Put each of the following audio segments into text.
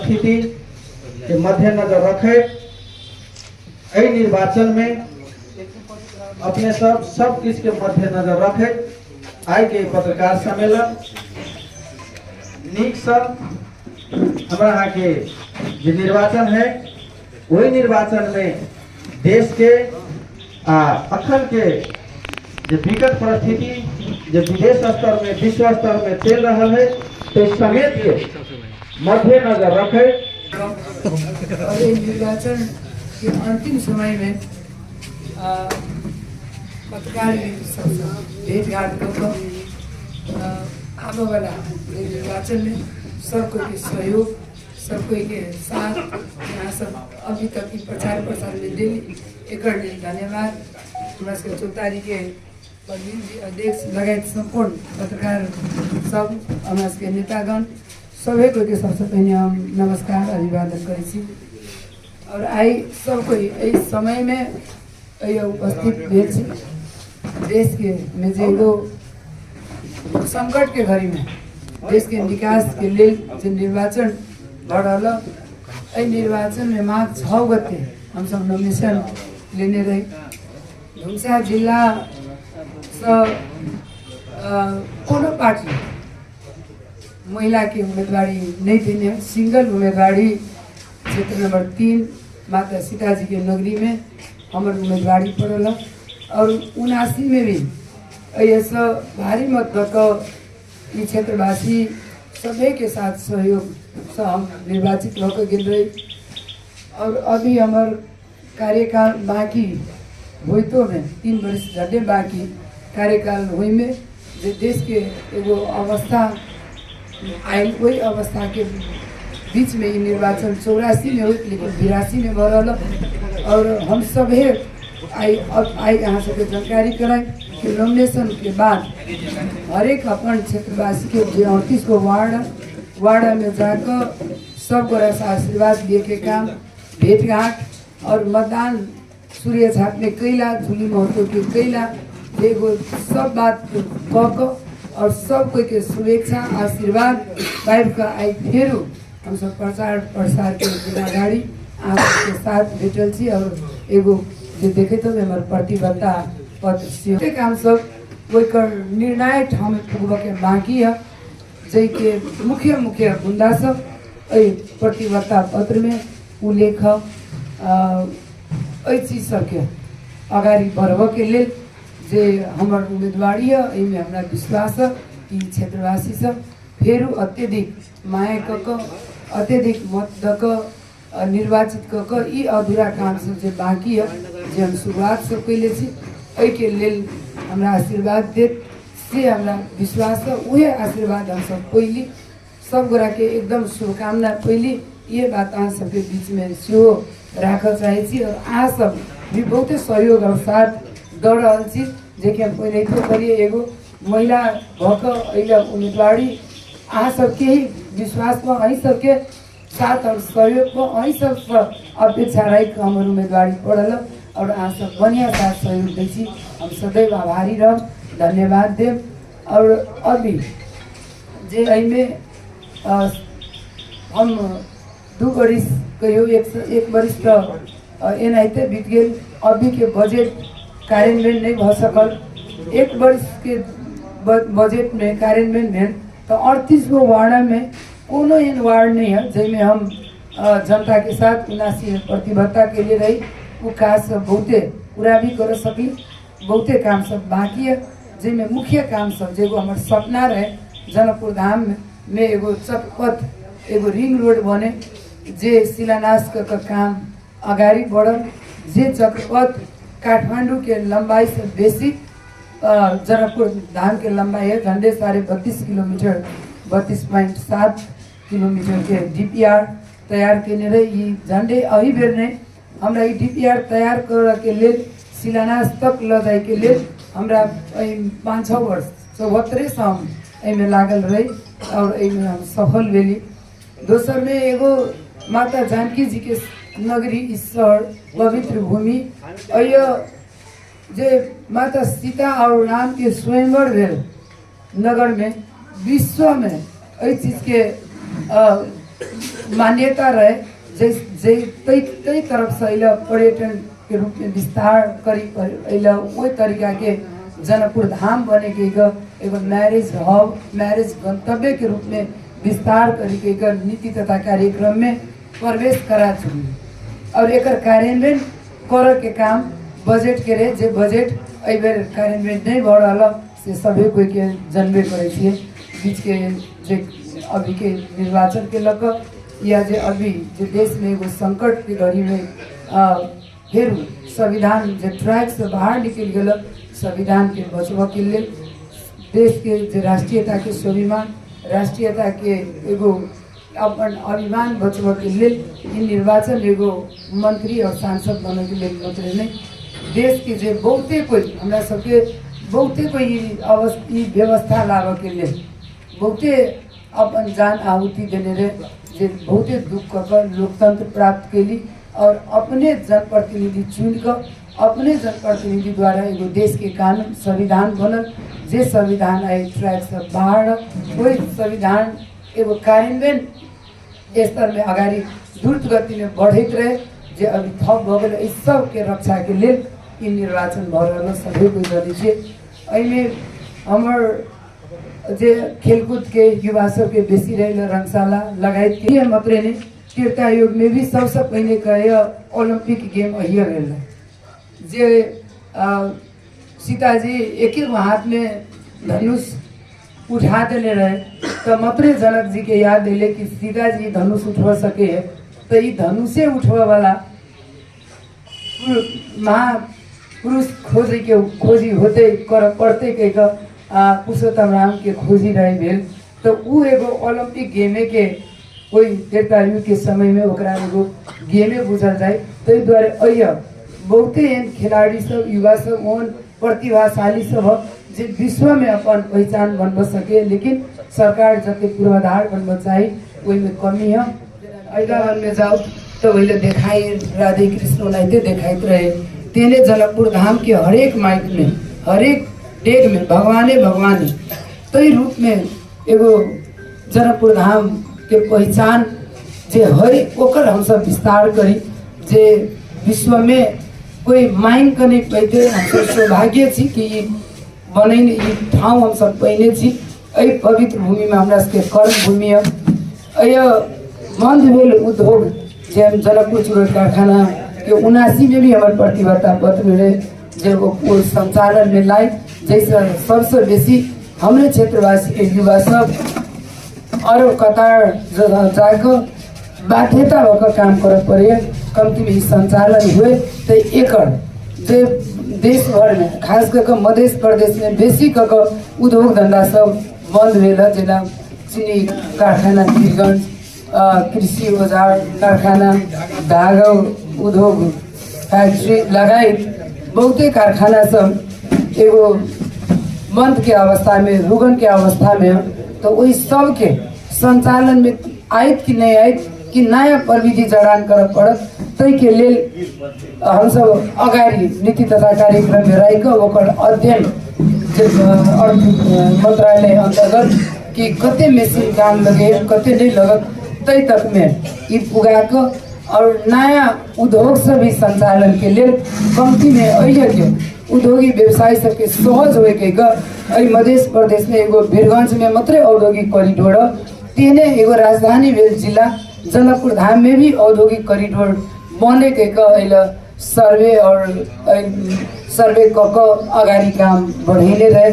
परिस्थिति के मद्देनजर रखैत एहि निर्वाचन में अपने सब सब किछु के मद्देनजर रखैत आइ के पत्रकार सम्मेलन नीकसँ हमरा अहाँके जे निर्वाचन है, ओहि निर्वाचन में देश के आ अखन के जे विकट परिस्थिति जे विदेश स्तर में, विश्व स्तर में चल रहा है, तो समेत के मद्देनजर रखैत और ये निर्वाचन के अंतिम समय में पत्रकार सबसँ भेंट घाट कऽ कऽ आबयवला निर्वाचन में सब कोई के सहयोग, सब कोई के साथ यहाँ सब अभी तक ई प्रचार प्रसार में देली, एकर लेल धन्यवाद। हमरा सबके चौतारी के प्रवीण जी अध्यक्ष लगायत सम्पूर्ण पत्रकार सब, हमरा सबके नेतागण सभे कोई के सबसे पहिने हम नमस्कार अभिवादन करै छी। और आइ सब कोई एहि समय में एहि उपस्थित भेल छी। देश के में जे एगो संकट के घड़ी में देश के विकास के लेल जे निर्वाचन भऽ रहल, एहि निर्वाचन में माघ 6 गते हमसब नॉमिनेशन लेने रही। धुमसा जिला सँ कोनो पार्टी महिला के उम्मीदवारी नहीं देने, सिंगल उम्मीदवारी क्षेत्र नंबर 3 माता सीता जी के नगरी में हमर उम्मीदवारी पड़ल। और 79 में भी एहिसँ भारी मत दऽ कऽ ई क्षेत्रवासी सभे के साथ सहयोग से हम निर्वाचित भऽ कऽ गेल रही। और अभी हमर कार्यकाल बाँकी होइतो में 3 वर्ष झटे बाँकी कार्यकाल होइमे जे देश के एगो अवस्था आयल, ओहि अवस्था के बीच में ई निर्वाचन 84 में होइत लेकिन 82 में भऽ रहल। और हम सभे आइ अब आइ अहाँ सबके जानकारी कराइ कि नॉमिनेशन के बाद हरेक अपन क्षेत्रवासी के जे 38 गो वार्ड में जाकर सब गोरा से आशीर्वाद लिए के काम, भेंटघाट और मतदान सूर्य छाप में कैला, झुली महतो के कैला, एगो सब बात कऽ कऽ और सब कोई के शुभेच्छा आशीर्वाद पाबि कऽ आइ फेरो हमसब प्रचार प्रसार के अगाडि अहाँ सबके साथ भेटल छी। और एगो जे देखैत होबै हमर प्रतिबद्धता पत्र सेहो काम सब ओहिकर निर्णायक ठाम पुगबऽके बाँकी है, जाहिके मुख्य मुख्य बुन्दा सब एहि प्रतिबद्धता पत्रमे उल्लेख एहि चीज सबके अगाडि बढ़बऽके लेल जे हमर उम्मीदवारी है, एहिमे हमरा विश्वास है कि क्षेत्रवासी सब फेरू अत्यधिक माया कऽ कऽ अत्यधिक मत दऽ कऽ निर्वाचित कऽ कऽ ई अधूरा काम सब जे बाँकी है, जे हम शुरुआत सब कैले छी, एहिके लेल हमरा आशीर्वाद देत से हमरा विश्वास है। उहे आशीर्वाद हम सब पैली, सब गोरा के एकदम शुभकामना पैली। ये बात अहाँ सबके बीच में सेहो राखऽ चाहै छी। और अहाँ सब भी बहुते सहयोग और साथ दऽ रहल छी, जेकि हम पहिलहितो करिए एगो महिला भऽ कऽ एहि उम्मीदवारी अहाँ सबके ही विश्वासमे, अहीं सबके साथ और सहयोगमे, अहीं सबसँ अपेक्षा राखि कऽ हमर उम्मीदवारी पड़ल। और अहाँ सब बढ़िआँ साथ सहयोग दै छी, हम सदैव आभारी रहब, धन्यवाद देब। और अभी जे एहिमे हम 2 बरिस कहियो एक बरिस तऽ एनाहिते बीत गेल, अभीके बजट कार्यान्वयन नहि भऽ सकल। 1 वर्षके बजटमे कार्यान्वयन भेल तऽ 38 गो वार्डमे कोनो एहन वार्ड नहि है जाहिमे हम जनताके साथ 79 प्रतिबद्धता के रही। ओ काज सब बहुते पूरा भी कर सकी, बहुते काम सब बाँकी है, जाहिमे मुख्य काम सब जे एगो हमर सपना रहे जनकपुर धाम में एगो चकपथ एगो रिंग रोड बने, जे शिलान्यास कऽ कऽ काम अगाडि बढ़ल, जे चक्रपथ काठमाडौँ के लम्बाई से बेसी जनकपुर धाम के लम्बाई है, झन्डे 32.5 किलोमीटर, 32.7 किलोमीटर के डीपीआर तैयार केने रही। ई झन्डे एहि बेर नहि, हमरा ई डीपीआर तैयार करऽ के लेल शिलान्यास तक लऽ जाइके लेल हमरा एहि 5-6 वर्ष चौहत्तरेसँ हम एहिमे लागल रही और एहिमे हम सफल भेली। दोसरमे एगो माता जानकी जी के नगरी ई शहर पवित्र भूमि एहि जे माता सीता और राम के स्वयंवर भेल नगर में, विश्व में एहि चीज के मान्यता रहे जे जे ताहि ताहि तरफसँ अइले पर्यटनके रूपमे विस्तार करी अइले ओहि तरीकाके जनकपुर धाम बनेके एगो मैरिज हब, मैरिज गंतव्यके रूपमे विस्तार करीके एकर नीति तथा कार्यक्रममे प्रवेश करा चुकली और एकर कार्यान्वयन करऽके काम बजटके रहे, जे बजट एहि बेर कार्यान्वयन नहि भऽ रहल से सभे कोइके जनबे करै छियै। बीचके जे अभीके निर्वाचनके लऽ कऽ या जे अभी जे देशमे एगो संकटके घड़ीमे फेर संविधान जे ट्रैकसँ बाहर निकलि गेल, संविधानके बचबऽके लेल देशके जे राष्ट्रीयताके स्वाभिमान, राष्ट्रीयताके एगो अपन अभिमान बचबऽके लेल ई निर्वाचन एगो मंत्री और सांसद बनैके लेल मात्रै नहि, देशके जे बहुते कोइ हमरा सबके बहुते कोइ ई व्यवस्था लाबऽके लेल बहुते अपन जान आहुति देने रहे, जे बहुते दुख कऽ कऽ लोकतंत्र प्राप्त केली और अपने जनप्रतिनिधि चुनि कऽ अपने जनप्रतिनिधि द्वारा एगो देशके कानून संविधान बनल, जे संविधान आइ ट्रैकसँ बाहर, ओहि संविधान एगो कार्यान्वयन स्तरमे अगाडि द्रुत गतिमे बढ़ैत रहे, जे अभी थप भऽ गेल। एहि सबके रक्षाके लेल ई निर्वाचन भऽ रहल सभी कोइ जनै छियै। एहिमे हमर जे खेलकूदके युवा सबके बेसी रहै रङ्गशाला लगायतके मात्रै नहि, त्रेता युगमे भी सबसँ पहिने कहैए ओलम्पिक गेम अहिए भेल रहै, जे सीताजी एके गो हाथमे धनुष उठा देने रहे तऽ मात्रे जनक जीके याद एलै कि सीताजी धनुष उठबऽ सकै है, तऽ ई धनुषे उठबऽवला महापुरुष खोजैके खोजी होतै करऽ पड़तै कहि कऽ पुरुषोत्तम रामके खोजी रहे भेल। तऽ उ एगो ओलम्पिक गेमेके ओहि त्रेता युगके समयमे ओकरा एगो गेमे बुझल जाय, ताहि दुआरे अइय बहुते एहन खेलाड़ी सब, युवा सब, ओहन प्रतिभाशाली सब जे विश्वमे अपन पहिचान बनबऽ सके, लेकिन सरकार जते पूर्वाधार बनबऽ चाही ओहिमे कमी है। ऐदावनमे जाउ तऽ ओहिले देखाइ राधे कृष्ण ओनाहिते देखाइत रहे, तेहने जनकपुर धामके हरेक माइकमे हरेक डेगमे भगवाने भगवाने, ताहि रूपमे एगो जनकपुर धामके पहिचान जे है ओकर हमसब विस्तार करी, जे विश्वमे कोइ मानि कऽ नहि पैतै। हमसब सौभाग्य छी कि ई बनैने ई ठाउँ हमसब पहिने छी। एहि पवित्र भूमिमे हमरा सबके कर्म भूमि है। एहि बन्द भेल उद्योग जे हम जनकपुर चूरन कारखानाके 79में भी हमर प्रतिबद्धता पत्र रहे जे ओ संचालनमे लाइ, जाहिसँ सबसँ बेसी हमरे क्षेत्रवासीके युवा सब अरब कतार जाकऽ बाध्यता भऽ कऽ काम करऽ पड़ैए, कम्तीमे ई सञ्चालन हुए तऽ एकर जे देशभरिमे खास कऽ कऽ मध्य प्रदेशमे बेसी कऽ कऽ उद्योग धन्धा सब बन्द भेल हँ, जेना चिनी कारखाना वीरगंज, कृषि औजार कारखाना, धागा उद्योग फैक्ट्री लगायत बहुते कारखाना सब एगो बन्दके अवस्थामे, रुगनके अवस्थामे, तऽ ओहि सबके सञ्चालनमे आयत कि नहि आयत कि नयाँ प्रविधि जड़ान करऽ पड़त, ताहिके लेल हमसब अगाडि नीति तथा कार्यक्रममे राखि कऽ ओकर अध्ययन जे अर्थ मन्त्रालय अन्तर्गत कि कते मेसिन काम लगैए कते नहि लगत ताहि तकमे ई पुगा कऽ और नया उद्योग सब भी संचालनके लेल कम्तीमे अहिके औद्योगिक व्यवसाय सबके सहज होइके एहि मध्य प्रदेशमे एगो वीरगंजमे मात्रै औद्योगिक कॉरिडोर, तेहने एगो राजधानी भेल जिला जनकपुर धाममे भी औद्योगिक कॉरिडोर बनेके एहि सर्वे और सर्वे कऽ कऽ अगाडि काम बढ़ेने रहे।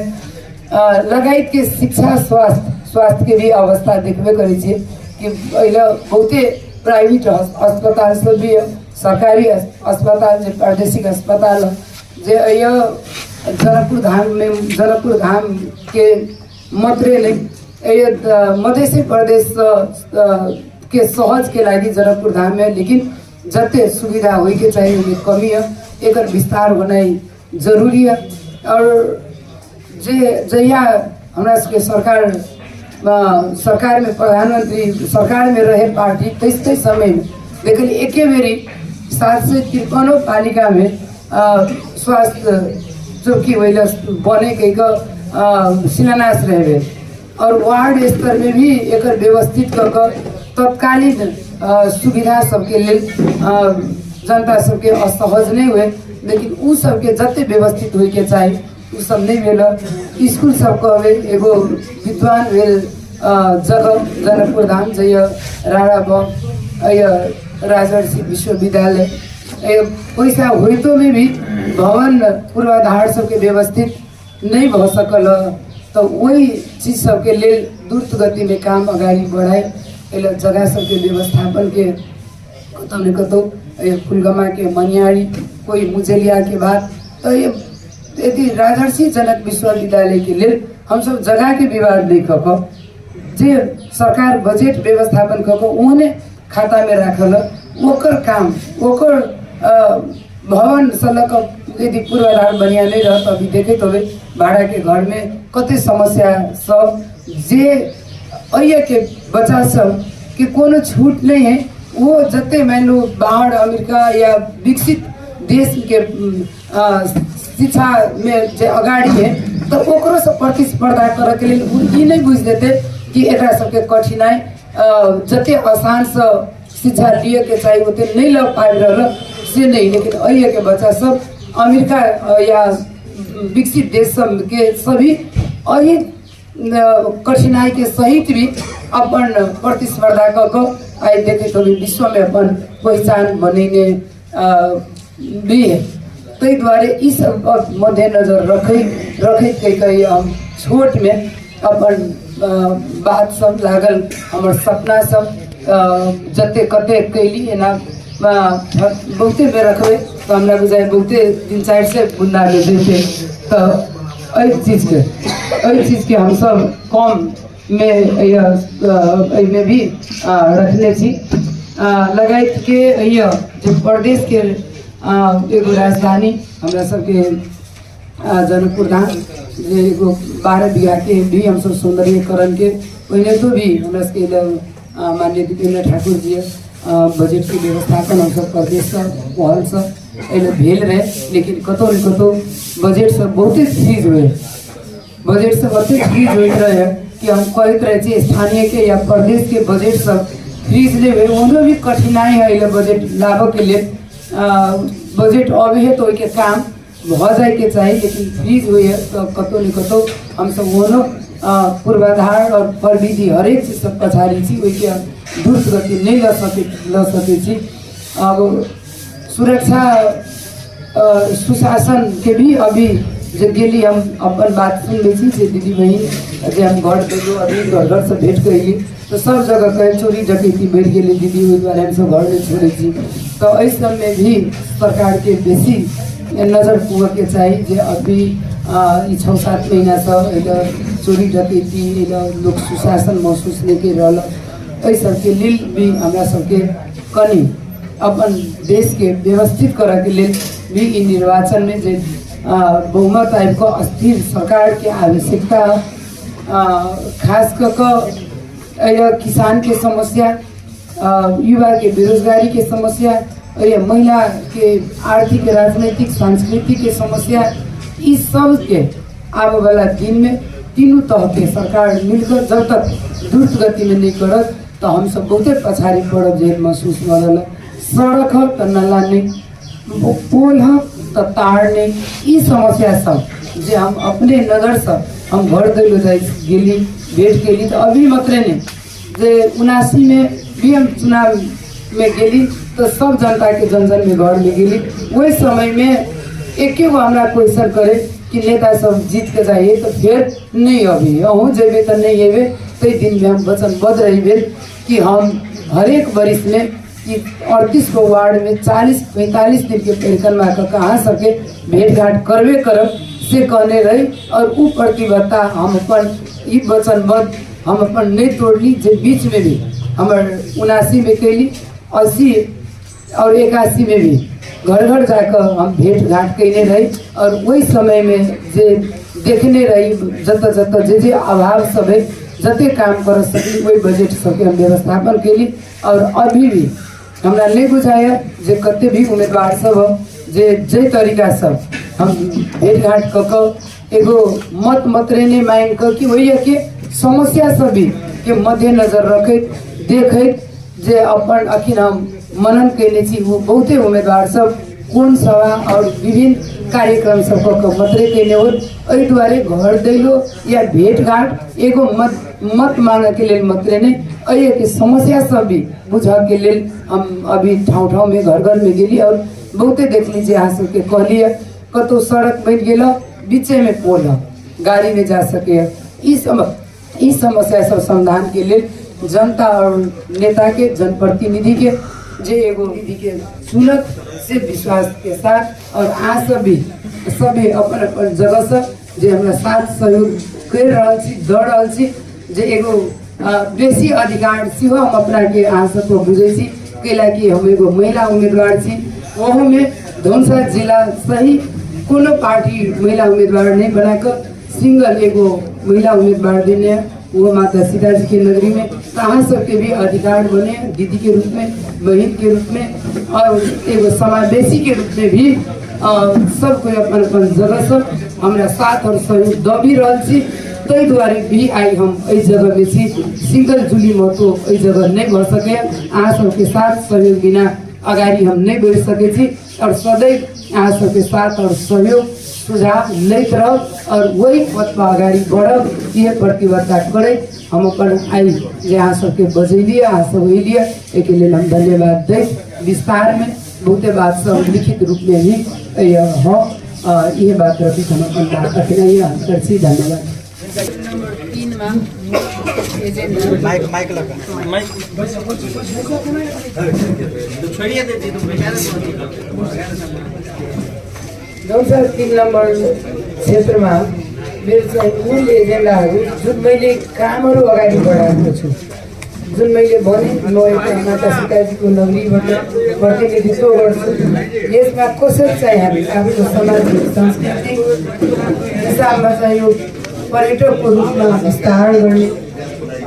लगायतके शिक्षा स्वास्थ्यके भी अवस्था देखबे करै छियै कि एहि बहुते प्राइवेट अस्पताल सब भी सरकारी अस्पताल जे प्रादेशिक अस्पताल जे अइ जनकपुर धाममे जनकपुर धामके मात्रै नहि एहि मधेसी प्रदेश के सहजके लागि जनकपुर धाममे लेकिन जते सुविधा होइके चाही ओहिमे कमी है, एकर विस्तार होनाइ जरूरी है। और जे जहिया हमरा सबके सरकारमे प्रधानमंत्री सरकारमे रहे पार्टी तै समयमे देखली एके बेरी 753 पालिकामे स्वास्थ्य चौकी होइले बने कहि कऽ शिलान्यास रहे भेल और वार्ड स्तरमे भी एकर व्यवस्थित कऽ कऽ तत्कालीन सुविधा सबके लेल जनता सबके असहज नहि हुए, लेकिन उ सबके जते व्यवस्थित होइके चाही उ सब नहि भेल। स्कूल सब कहबै एगो विद्वान भेल जगह जनकपुर धाम जइय राणा बम राजर्षि विश्वविद्यालय, पैसा होइतो में भी भवन पूर्वाधार सबके व्यवस्थित नहि भऽ सकल। तऽ ओहि चीज सबके लेल द्रुत गतिमे काम अगाडि बढ़ाइ एहि लए जगह सबके व्यवस्थापनके कतौ ने कतौ फुलगमाके मनियारी कोइ मुजलियाके बात। तऽ यदि राजर्षि जनक विश्वविद्यालयके लेल हमसब जगहके विवाद नहि कऽ कऽ जे सरकार बजट व्यवस्थापन कऽ कऽ ओहने खातामे राखल ओकर काम ओकर भवनसँ लऽ कऽ यदि पूर्वाधार बढ़िआँ नहि रहत, अभी देखैत होबै भाड़ाके घरमे कते समस्या सब जे एहिके बच्चा सबके कोनो छूट नहि है। वो जते मानि लू बाहर अमेरिका या विकसित देशके शिक्षामे जे अगाडि है तऽ ओकरोसँ प्रतिस्पर्धा करऽके लेल ओ ई नहि बुझि देतै कि एकरा सबके कठिनाइ जते आसानसँ शिक्षा लिअके चाही ओते नहि लऽ पाबि रहल से नहि, लेकिन एहिके बच्चा सब अमेरिका या विकसित देश सबके सभी एहि कठिनाइके सहित भी अपन प्रतिस्पर्धा कऽ कऽ आइ देखैत होबै विश्वमे अपन पहिचान बनेने भी है। ताहि दुआरे ई सब मद्देनजर रखैत रखैत कहि कहि हम छोटमे अपन बात सब लागल हमर सपना सब जते कते कैली एना बहुते बेर रखबै तऽ हमरा बुझाइ बहुते 300-400 बुन्दामे देतै। तऽ एहि चीजके हमसब कममे एहिमे भी रखने छी लगायतके जे प्रदेशके एगो राजधानी हमरा सबके जनकपुर धाम जे एगो 12 बीघाके भी हमसब सौन्दर्यीकरणके पहिने तो भी हमरा सबके माननीय दीपेन्द्र ठाकुर जी बजटके व्यवस्थापन हमसब प्रदेशसँ पहलसँ एहिमे भेल रहै, लेकिन कतहु ने कतहु बजट सब बहुते फ्रीज होइ बजट सब एतेक फ्रीज होइत रहे कि हम कहैत रहै छी स्थानीयके या प्रदेशके बजट सब फ्रीज नहि भेल, ओहनो भी कठिनाइ है एहि बजट लाबऽके लेल। बजट अबै है तऽ ओहिके काम भऽ जाइके चाही, लेकिन फ्रीज होइए तऽ कतहु ने कतहु हमसब ओहनो पूर्वाधार आओर प्रविधि हरेक चीज सब पछाड़ी छी, ओहिके द्रुत गति नहि लऽ सकै छी। अब सुरक्षा सुशासनके भी अभी जे गेली हम अपन बात सुनि लै छी जे दीदी बहिन जे हम घर गेलहुँ, अभी घर घरसँ भेँट कयली तऽ सब जगह कहै चोरी डकैती बढ़ि गेलै दीदी, ओहि दुआरे हमसब घर नहि छोड़ै छी। तऽ एहि सबमे भी सरकारके बेसी नजर पुगऽके चाही जे अभी ई 6-7 महीनासँ एहि चोरी डकैती एहि लोक सुशासन महसूस नहि करि रहल। एहि सबके लेल भी हमरा सबके कनि अपन देशके व्यवस्थित करऽके लेल भी ई निर्वाचनमे जे बहुमत आबि कऽ स्थिर सरकारके आवश्यकता, खास कऽ कऽ एहि किसानके समस्या, युवाके बेरोजगारीके समस्या, एहि महिलाके आर्थिक राजनैतिक सांस्कृतिक समस्या, ई सबके आबऽवला दिनमे तीनू तहके सरकार मिलकऽ जब तक द्रुत गतिमे नहि करत तऽ हमसब बहुते पछाड़ी पड़ब जे महसूस भऽ रहल। सड़क है तऽ नाला नहि, पोल है तऽ तार नहि। ई समस्या सब जे हम अपने नजरसँ हम घर दै जाइ गेली भेँट केली तऽ अभी मात्रे नहि जे 79मे भी हम चुनावमे गेली तऽ सब जनताके जन जनमे घरमे गेली। ओहि समयमे एके गो हमरा क्वेश्चन करे कि नेता सब जीत के जाइए तऽ फेर नहि अभी अहूँ जेबै तऽ नहि अयबै। ताहि दिनमे हम वचनबद्ध रही भेल कि हम हरेक बरिसमे कि 38 गो वार्डमे 40-45 दिनके परिक्रमा कऽ कऽ अहाँ सबके भेँट घाँट करबे करब से कहने रही। आओर ओ प्रतिबद्धता हम अपन ई वचनबद्ध हम अपन नहि तोड़ली जे बीचमे भी हमर 79मे कैली, 80 आओर 81मे भी घर घर जाकऽ हम भेँट घाँट कयने रही। आओर ओहि समयमे जे देखने रही जतऽ जतऽ जे जे अभाव सब है जते काम कर सकली ओहि बजट सबके हम व्यवस्थापन केली। आओर अभी भी हमरा नहि बुझाइए जे कते भी उम्मीदवार सब जे जाहि तरीकासँ हम भेँट घाँट कऽ कऽ एगो मत मात्रे नहि मांगि कऽ कि ओहिके समस्या सब भी के मद्देनजर रखैत देखैत जे अपन अखन हम मनन कयने छी ओ बहुते उम्मीदवार सब कोन सभा और विभिन्न कार्यक्रम सब कऽ कऽ मात्रे कयने हो। एहि दुआरे घर दैलो या भेट घाट एगो मत मत मांगके लेल मात्रे नहि, एहिके समस्या सब भी बुझऽके लेल हम अभी ठाउँ ठाउँमे घर घरमे गेली और बहुते देखली जे अहाँ सबके कहलियै कतहु सड़क बनि गेल बीचेमे पोल है, गाड़ी नहि जा सकैए। ई समस्या सब समाधान के लेल जनता और नेता के जनप्रतिनिधि के जे एगो निधि के सुनत से विश्वास के साथ और अहाँ सब भी सभी अपन अपन जगह से जे हमरा साथ सहयोग कर रहल छी दऽ रहल छी जे एगो बेसी अधिकार सेहो हम अपना के अहाँ सबके बुझै छी, कैला कि हम एगो महिला उम्मीदवार छी। ओहोमे धनुषा जिला सही कोनो पार्टी महिला उम्मीदवार नहीं बनाकर सिंगल एगो महिला उम्मीदवार देने वो माता सीता जी के नगरी में, तो अहाँ सबके भी अधिकार बने दीदी के रूप में, बहन के रूप में और एगो समावेशी के रूप में भी सब कोई अपन अपन जगह से हमरा साथ और सहयोग दऽ भी रहल छी। ताहि दुआरे भी आइ हम एहि जगह में छी। सिंगल जुली महतो एहि जगह नहीं भऽ सकैए, अहाँ सबके साथ सहयोग बिना अगाडि हम नहीं बढ़ि सकै छी और सदैव अहाँ सबके साथ और सहयोग सुझाव लैत रहब और वही पथ पर अगाडि बढ़ब, इहे प्रतिबद्धता करैत हम अपन आइ जे अहाँ सबके बजेलियै, अहाँ सब अयलियै, एहिके लेल हम धन्यवाद दैत विस्तारमे बहुते बात सब लिखित रूपमे ही हम इहे बात रखैत हम अपन बात रखने हम छी। धन्यवाद। नंबर 3 में एजेंट माइक माइक लगा माइक छोड़िए दे धनुषा 3 नम्बर क्षेत्रमा मेरो चाहिँ मूल एजेन्डाहरू जुन मैले कामहरू अगाडि बढाएको छु, जुन मैले भने म एउटा माता सीताजीको नगरीबाट प्रतिनिधित्व गर्छु, यसमा कसरी चाहिँ हामी आफ्नो सामाजिक सांस्कृतिक हिसाबमा चाहिँ यो पर्यटकको रूपमा विस्तार गर्ने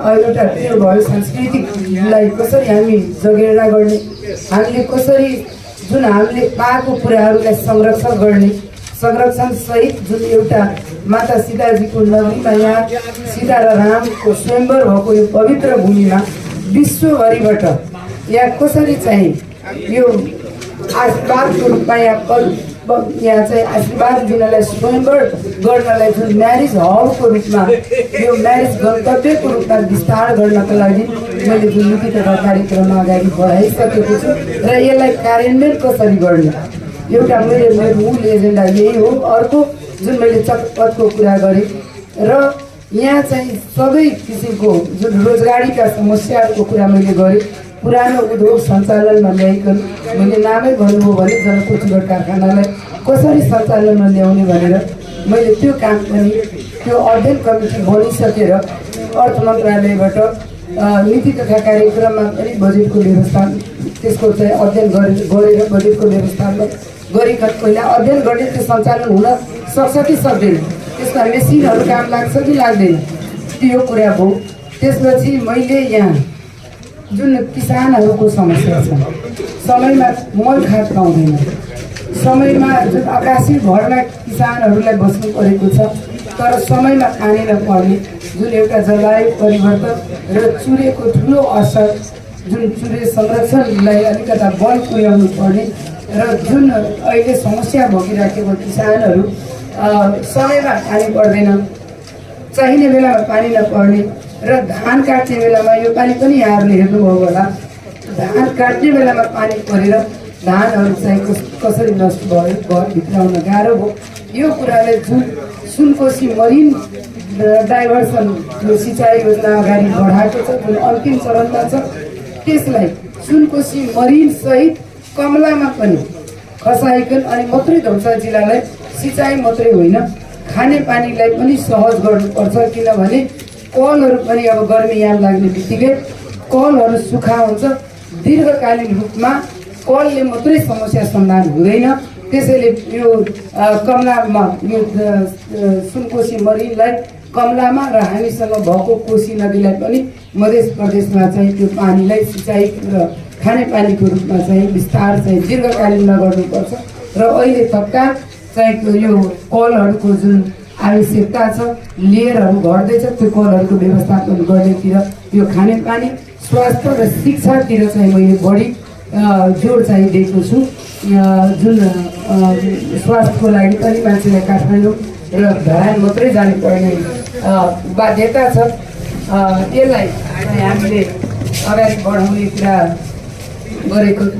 एउटा त्यो भयो, सांस्कृतिकलाई कसरी हामी जगेर्ना गर्ने, हामीले कसरी जुन हामीले पाएको कुराहरूलाई संरक्षण गर्ने, संरक्षण सहित जुन एउटा माता सीताजीको नगरीमा यहाँ सीता र रामको स्वयंवर भएको यो पवित्र भूमिमा विश्वभरिबाट यहाँ कसरी चाहिँ यो आशीर्वादको रूपमा यहाँ यहाँ चाहिँ आशीर्वाद दिनलाई स्वयंवर गर्नलाई जुन म्यारिज हलको रूपमा यो म्यारिज गन्तव्यको रूपमा विस्तार गर्नका लागि मैले जुन नीति तथा कार्यक्रममा अगाडि बढाइसकेको छु र यसलाई कार्यान्वयन कसरी गर्ने एउटा मैले मेरो मूल एजेन्डा यही हो। अर्को जुन मैले चक्रपथको कुरा गरेँ र यहाँ चाहिँ सबै किसिमको जुन रोजगारीका समस्याहरूको कुरा मैले गरेँ, पुरानो उद्योग सञ्चालनमा ल्याइकन मैले नामै भन्नुभयो भने जनकपुर चुरोट कारखानालाई कसरी सञ्चालनमा ल्याउने भनेर मैले त्यो काम पनि त्यो अध्ययन कमिटी बनिसकेर अर्थ मन्त्रालयबाट नीति तथा कार्यक्रममा पनि बजेटको व्यवस्था त्यसको चाहिँ अध्ययन गरेर बजेटको व्यवस्थापन गरिकन पहिला अध्ययन गर्ने त्यो सञ्चालन हुन सक्छ कि सक्दैन, त्यसमा मेसिनहरू काम लाग्छ कि लाग्दैन, त्यो कुरा भयो। त्यसपछि मैले यहाँ जुन किसानहरूको समस्या छ, समयमा मल खाद पाउँदैन, समयमा जुन आकाशी भरमा किसानहरूलाई बस्नु परेको छ तर समयमा पानी नपर्ने जुन एउटा जलवायु परिवर्तन र चुरेको ठुलो असर, जुन चुरे संरक्षणलाई अलिकता बल पुर्याउनु पर्ने र जुन अहिले समस्या भोगिराखेको किसानहरू समयमा पानी पर्दैन, चाहिने बेलामा पानी नपर्ने र धान काट्ने बेलामा, यो पानी पनि यहाँहरूले हेर्नुभयो होला, धान काट्ने बेलामा पानी परेर धानहरू चाहिँ कसरी नष्ट भयो, घरभित्र आउन गाह्रो भयो। यो कुराले जुन सुनकोशी मरिन डाइभर्सन जो सिँचाइ योजना अगाडि बढाएको छ, जुन अन्तिम चरणमा छ, त्यसलाई सुनकोशी मरिन सहित कमलामा पनि खसाइकन अनि मात्रै धनुषा जिल्लालाई सिँचाइ मात्रै होइन खाने पानीलाई पनि सहज गर्नुपर्छ। किनभने कलहरू पनि अब गर्मी याम लाग्ने बित्तिकै कलहरू सुक्खा हुन्छ, दीर्घकालीन रूपमा कलले मात्रै समस्या समाधान हुँदैन। त्यसैले यो कमलामा यो सुनकोशी मरिनलाई कमलामा र हामीसँग भएको कोशी नदीलाई पनि मध्य प्रदेशमा चाहिँ त्यो पानीलाई सिँचाइ र खानेपानीको रूपमा चाहिँ विस्तार चाहिँ दीर्घकालीनमा गर्नुपर्छ। र अहिले तत्काल चाहिँ यो कलहरूको जुन आवश्यकता छ। लेयरहरू घट्दैछ, त्यो कलहरूको व्यवस्थापन गर्नेतिर, यो खानेपानी, स्वास्थ्य र शिक्षातिर चाहिँ मैले बढी जोड चाहिँ दिएको छु। जुन स्वास्थ्यको लागि पनि मान्छेलाई काठमाडौँ र धरान मात्रै जानुपर्ने बाध्यता छ। यसलाई चाहिँ हामीले अगाडि बढाउने कुरा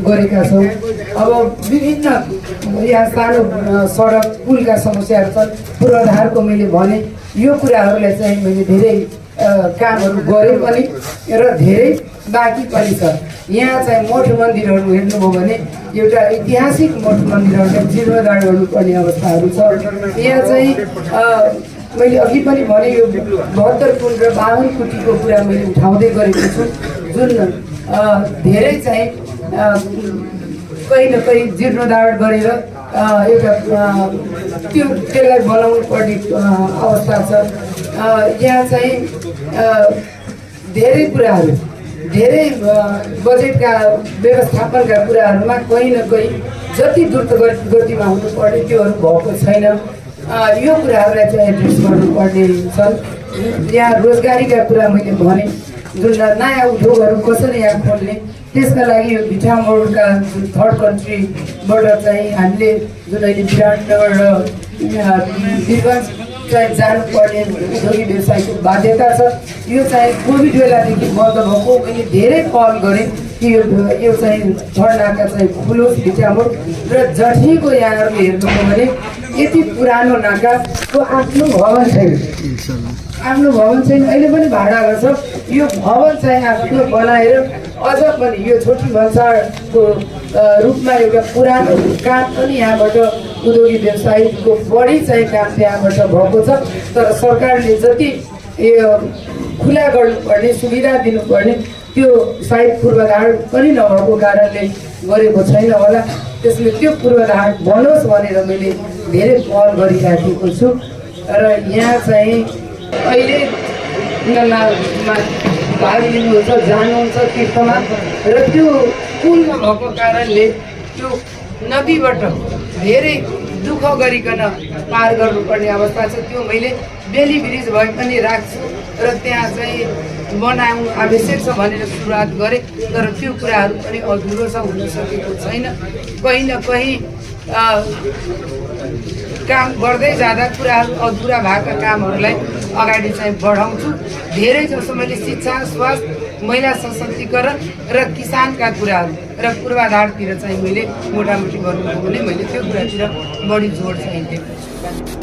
गरेका छौँ। अब विभिन्न यहाँ सानो सडक पुलका समस्याहरू छन्, पूर्वाधारको मैले भने। यो कुराहरूलाई चाहिँ मैले धेरै कामहरू गरेँ पनि र धेरै बाँकी पनि छ। यहाँ चाहिँ मठ मन्दिरहरू हेर्नुभयो भने एउटा ऐतिहासिक मठ मन्दिरहरूलाई जीर्णोद्धार गर्नुपर्ने अवस्थाहरू छ। यहाँ चाहिँ मैले अघि पनि भने, यो 72 कुण्ड र 52 कुटीको कुरा मैले उठाउँदै गरेको छु, जुन धेरै चाहिँ कहीँ न कहीँ जीर्णोद्धार गरेर एउटा त्यसलाई बनाउनु पर्ने अवस्था छ। यहाँ चाहिँ धेरै कुराहरू, धेरै बजेटका व्यवस्थापनका कुराहरूमा कहीँ न कहीँ जति द्रुत गतिमा हुनुपर्ने त्योहरू भएको छैन। यो कुराहरूलाई चाहिँ एड्रेस गर्नुपर्ने छन्। यहाँ रोजगारीका कुरा मैले भने, जुन नयाँ उद्योगहरू कसरी यहाँ खोल्ने, त्यसका लागि यो भिठामोडका जुन थर्ड कन्ट्रीबाट चाहिँ हामीले जुन अहिले विराटनगर र वीरगञ्ज चाहिँ जानुपर्ने उद्योगी व्यवसायको बाध्यता छ। यो चाहिँ कोभिड बेलादेखि बन्द भएको। मैले धेरै पहल गरेँ कि यो यो चाहिँ थर्ड नाका चाहिँ खुलोस् भिठामोड र जठीको। यहाँहरूले हेर्नुभयो भने यति पुरानो नाकाको आफ्नो भवन छैन, आफ्नो भवन छैन, अहिले पनि भाडामा छ। यो भवन चाहिँ आफ्नो बनाएर अझ पनि यो छोटी भन्सारको रूपमा एउटा पुरानो काम पनि यहाँबाट उद्योगी व्यवसायीको बढी चाहिँ काम त्यहाँबाट भएको छ। तर सरकारले जति यो खुला गर्नुपर्ने, सुविधा दिनुपर्ने, त्यो सायद पूर्वाधार पनि नभएको कारणले गरेको छैन होला। त्यसले त्यो पूर्वाधार बनोस् भनेर मैले धेरै पहल गरिराखेको छु। र यहाँ चाहिँ अहिले मेलामा भाग लिनुहुन्छ, जानुहुन्छ तीर्थमा र त्यो पुलमा भएको कारणले त्यो नदीबाट धेरै दुःख गरिकन पार गर्नुपर्ने अवस्था छ। त्यो मैले बेली ब्रिज भए पनि राख्छु र त्यहाँ चाहिँ बनाउनु आवश्यक छ भनेर सुरुवात गरेँ, तर त्यो कुराहरू पनि अधुरो छ, हुन सकेको छैन। कहीँ न कहीँ काम गर्दै जाँदा कुराहरू अधुरा भएका कामहरूलाई अगाडि चाहिँ बढाउँछु। धेरै जसो मैले शिक्षा, स्वास्थ्य, महिला सशक्तिकरण र किसानका कुराहरू र पूर्वाधारतिर चाहिँ मैले मोटामोटी गर्नुभयो भने मैले त्यो कुरातिर बढी जोड चाहिँ दिएको छु।